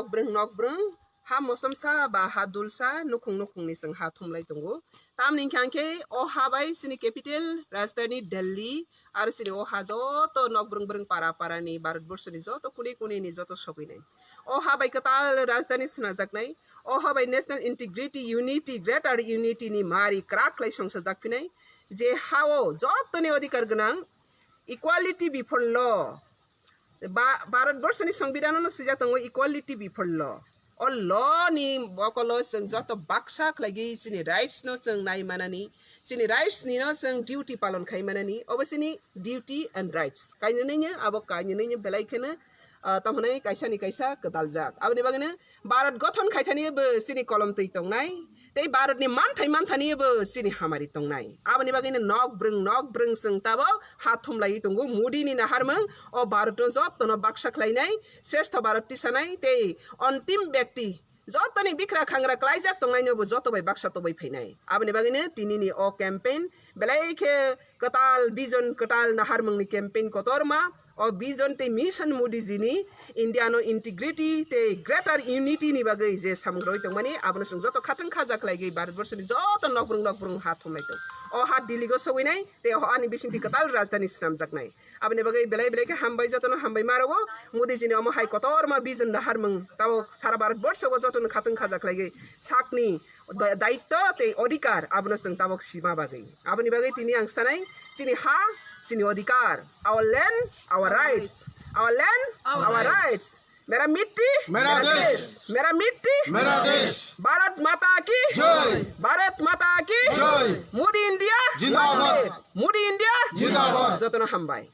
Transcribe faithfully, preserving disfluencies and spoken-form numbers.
Nokbrwng nokbrwng, ha mosomsa ba ha dulsa, nukhung nukhungni chwng ha thumlai tongo. Tamni hwnkha khe o ha bai chini capital rajdhani Delhi, aro chini o ha joto nokbrwng brwng para parani, Bharatborsoni joto kuni kunini joto sogwinai. O ha bai kwtal rajdhani swnajaknai, o ha bai national integrity, unity, greater unity ni mari kwrak khlai songsajak phinai, je ha-o jotoni odhikar gwnang, equality before law. Ba-, Bharatborsoni Songbidanano swijak tongo equality before law. O law ni bokolo chwng joto baksa khlaigwi chini rights no chwng nai manani, chini rights ni no chwng duty palon khai manani, obo chini duty and rights. Kainwi nini abo kainwi nini belai kheno, ah, tamo hwnwi kaisa ni kaisa kwtaljak. Aboni bagwino Bharat gothon khaithani bo chini kolom twi tongnai. Tei Bharatni manthai manthani bo chini hamari tongnai. Aboni bagwino nokbrwng nokbrwng chwng tabok ha thumlaiwi tongo. Modi ni naharmung o Bharatno jotono baksa khlainai, srestho Bharat tisanai tei ontim byakti jotoni bikra khangra klaijak tongnaino bo joto bai baksa tobwi phainai. Aboni bagwino tinini o campaign belai khe kwtal vision, kwtal naharmungni campaign kotorma. O vision tei mission Modi ji ni India no integrity tei greater unity ni bagwi je samung rwi tongmani, abono chwng joto khatung khaja khlaigwi Bharatborsoni joto nokbrwng nokbrwng ha thumlai tong. O ha Delhi go sogwinai tei o ani bisingtwi kwtal rajdhani swnamjaknai. Aboni bagwi belai belai khe hambai, jotono hambai ma rogo. Modi ji ni omo hai kotorma vision naharmung tabo sara Bharatborsho go jotono khatung khaja khlaigwi sakni da-, daitto tei odhikar abono chwng tabok sima bagwi. Aboni bagwi tini ang sanai, chini ha, chini odhikar, our land, our rights, our land, our rights. Mera mitti, mera desh. Mera mitti, mera desh. Bharat Mata ki jai. Bharat Mata ki jai. Modi India, jindabad. Modi India, jindabad. Jotono hambai.